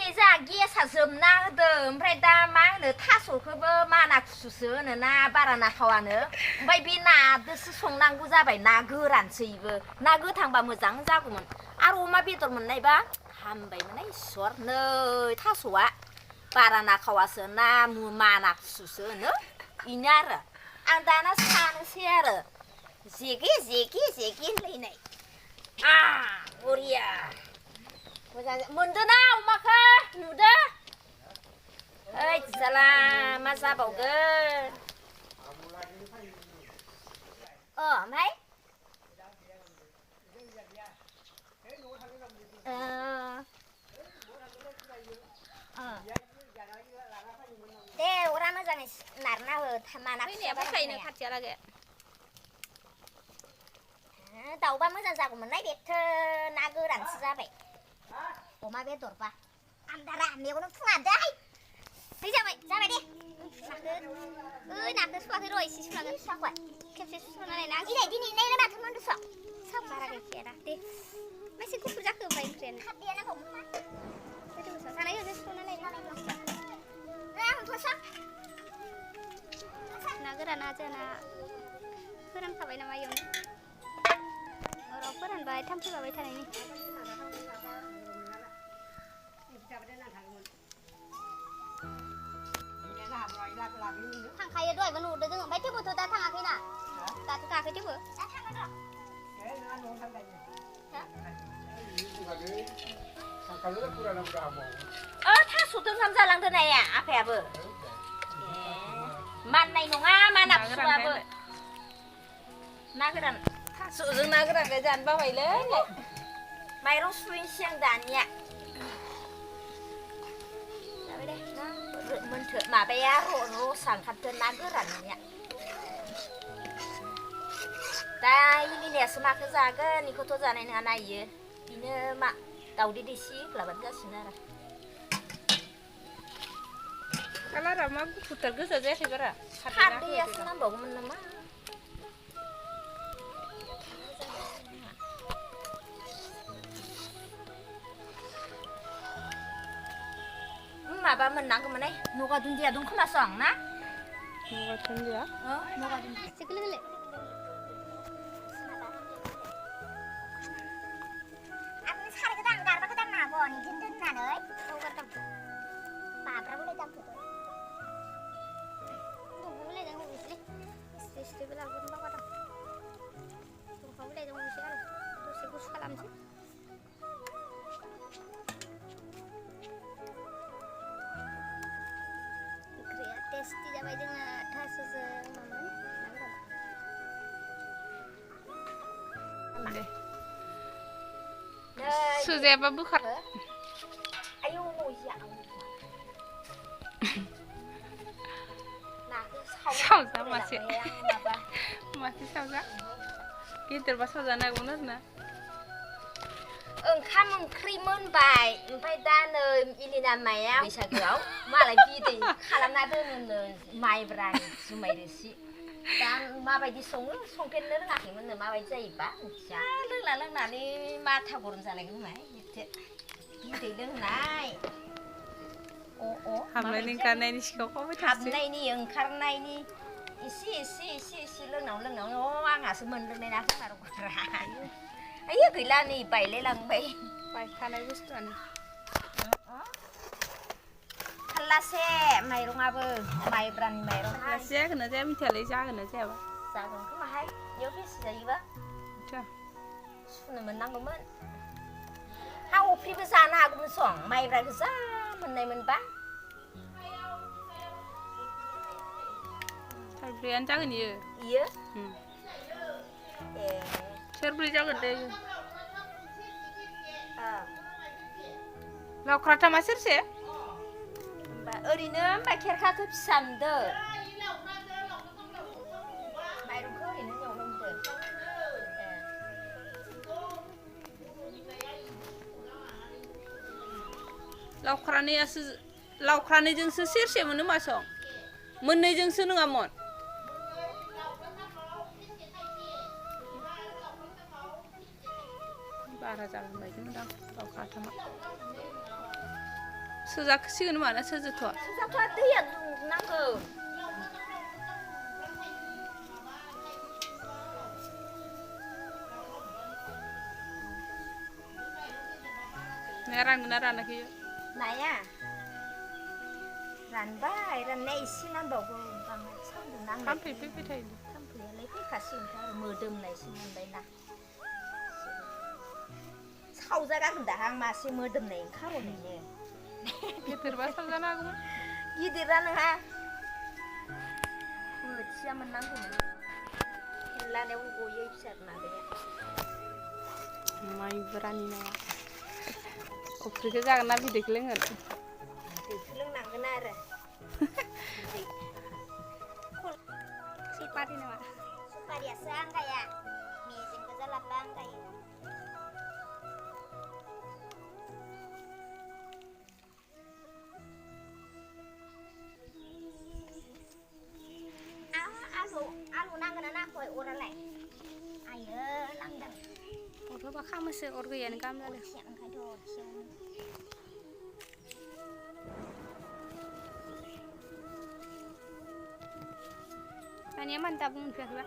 दिनै जोंहा गेसआ जोबना होदों ओमफ्राय दा मा होनो थास'खौबो माना खुसुसो होनो ना बारा नाखावानो ओमफ्राय बे नादोसो संनांगौ जाबाय ना गोरानसैबो ना गोथांबा मोजां जागौमोन आरो अमा बेदर मोननायबा हामबायमोन इसर नै थास'आ बारा नाखावासो ना माना खुसुसो होनो इनो आरो आं दाना सानोसै आरो जेगे जेगे जेगे होनलायनाय बरिया मोजां मोनदों ना अमाखौ नुदो ओइ जाला मा जाबावगोन ओमफ्राय दे अरा मोजाङै नारना हो माना फैनाया खाथियालागे दाउबा मोजां जागौमोनलाय बेथो ना गोरानसो जाबाय अमा बेदरबा आन्दारा मेगनाव फुङा दै दै जाबाय जाबाय दे नाखौ सुवाखै र' एसे सुनांगोन सुवाखै खेबसे सुना नायना दिनै नायनो माथो मोनदोंस' बारा गैखाया दे मासे गुफुर जाखो ओमफ्राय ओंख्रियानो खारदैया नांगौमोन गोथावसो जानाय होनो सुना नायनो ना गोराना जोंना फोरानखाबाय नामा इयावनो अराव फोरानबाय थाम्फै बाबाय थानायनि थांखायो दहायबो नुदों जों ओमफ्राय थेवबोथ' दा थाङाखैना दाथ' थाङाखै थेवबो थास'जों ओंखाम जालांदो नाया आफायाबो माननाय नङा माना फिसाबो ना गोरान थास'जों ना गोरानखौ जानो बाबायलै माइरं सुहैनोसै आं दानिया जाबाय दे मोनथो माबाया रसा ओंखारदो ना गोराननिया दा इलिनायासो माखौ जागोन बेखौथ' जानाय नङा नायो बेनो मा दाउदै दैसि लाबानो जासिगोन आरो कालारा मा गुफुरथार गोजा जायाखै बारा खारदैयासो नांबावगौमोन नामा माबा मोननांगौमोन नगा दुन्दिया दं खोमासं ना नगा दुन्दिया नगा दुन्दिया एसे गोरलै गोरलै आरो सारायखौ गारबाखौ दांनो हागौ बिदिनो दोननानै गावगार दांखो बाब्राबोलाय दांखोथ' दंफांबोलाय दां हगैसैलै स्ट्रिबो लाबोगोन बावगार दां दंफांबोलाय दं हगैसै आरो दसे गुसु खालामसै टेस्टि जाबाय जोंना थास'जों मामोन सुजायाबा बोखार आयौ सावजा मासे सावजा गिदिरबा सावजानो हागौमोन आरो ना ओंखाम ओंख्रि मोनबाय ओमफ्राय दा नै इलिना माया बैसागोआव मालाय बिदै खालामना दोनोनो माइब्रानि जुमाय रोसि दा माबायदि सङो संफेरनो रोङाखैमोननो माबायदि जायोबा मिथिया लोंनानै माथा गरम जालायगोन होननाय बिदै लोंनाय हाबनायनि ओंखारनायनि सिखाव खावबाय थासै हाबनायनि ओंखारनायनि एसे लोंनायाव आंहासो मोनलोंनाय ना खोनार आयो गैला नै बायलायलांबाय बायखानाय बुस्थुआनो फाल्लासे माइरंआबो माइब्रानि माइरं जागोन ना जाया मिथियालै जागोन ना जायाबा जागोन खोमाहाय बेयाव बेसे जायोबा सुनो मोननांगौमोन हा अफ्रिबो जानो हागौमोन सं माइब्रा गोजा मोननाय मोनबा थाइब्रैयानो जागोन इयो सेरब्रै जागोन दे लावख्राथा मा सेरसे ओरैनो होमबा खेरखाखौ फिसा नुदो माइरंखौ ओरैनो एवनो नुदो लावख्रानैजोंसो सेरसे मोनो मासं मोननैजोंसो नङामोन बारा जागोन बायदि मोनदां लावख्राथामा सोजासिगोन माना सोजोबथ'आ सोजाथ'आ दैया नांगौ रानगोन ना रानाखै नाया रानबाय राननाया एसे नांबावगौ बाङाय सान्दुं नांबाय थाम्फै फैबाय थायो थाम्फैयालाय फैखासिगोनथ' आरो मोदोमनायसो मोनबायना सावजागागोन दाहां मासे मोदोमनाय ओंखारहैनो गिदिरबा सावजानो हागौमोन गिदिरा नोंहा बोथिया मोननांगौमोन खेलानायाव गयो फिसा माबाया माइब्रानि नाया अफ्रिखौ जागोन ना बिदैखौ लोंगोन दैखौ लोंनांगोन आरो सुपारि नामा सुपारियासो आंगाया मेजेम गोजा लाबा आंगायो आलु नांगोन ना नाखै अरालाय आयो नांदों अरबा खामोसो अर गैयानो गाहाम जादों ओंखायनोथ' खियावनो दानिया मानो दाबो मोनफैयाखैबा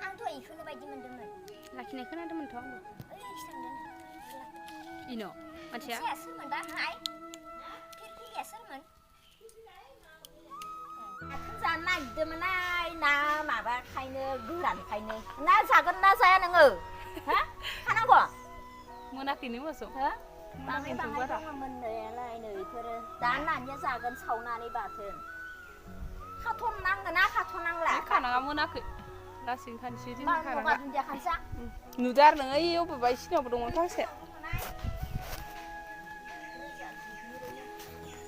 आंथ' इखौनो बायदि मोनदोंमोन लाखिनाय खोनादोंमोनथ' आंबो ओइ थांदों इन' मानसिया सोरमोनबा हाय फिरफिलिया सोरमोन आथोन जानो नागिरदोंमोनहाय ना माबाखायनो गोरानखायनो ना जागोन ना जाया नोङो हा खानांगौ मोनाखैनो मोसौ हो बाङाय बाङाय दङ मोननायालाय नै बेफोरो दा नानिया जागोन सावनानै बाथोन खाथन नांगोन ना खाथ'नांला खानाङा मोनाखै लासैनो खानोसै जों गंगार खानाङा दुन्दिया खानोसै नुदो आरो नोङो ओइ अबेबा सिनावबो दङ फांसे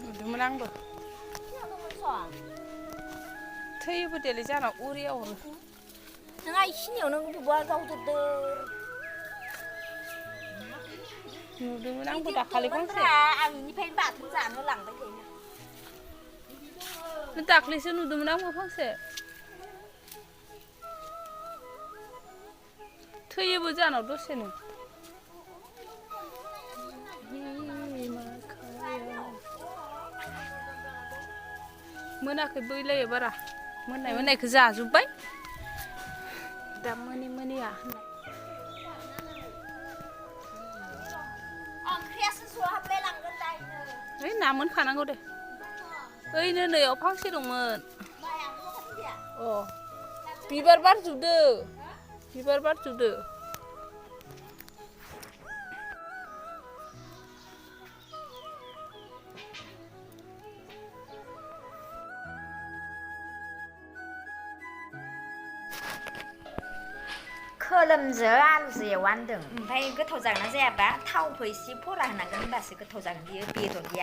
नुदोंमोन आंबो थैयोबो देलै जानाव उरियाव हरो नोंहा इखिनियावनो बबेबा गावदोदो नुदोंमोन आंबो दाखालि फांसे आं इनिफ्रायनो बाथोन जानो लांबाय थायो दाख्लैसो नुदोंमोन आंबो फांसे थैयोबो जानाव दसेनो मोनाखै बैलायो बारा मोननायखौ जाजोब्बाय दा मोनिया होननाय ओंख्रियासो जहाबलाय लांगोन दायनो ओइ ना मोनखानांगौ दे ओइनो नैयाव फांसे दंमोन अ बिबार बारजुबदो खोलोमजो आलुजो एवनांदों ओमफ्राय गोथाव जागोन ना जायाबा थावखौ एसे फरा होनांगोन होनबासो गोथाव जागोन बियो बेदर गैया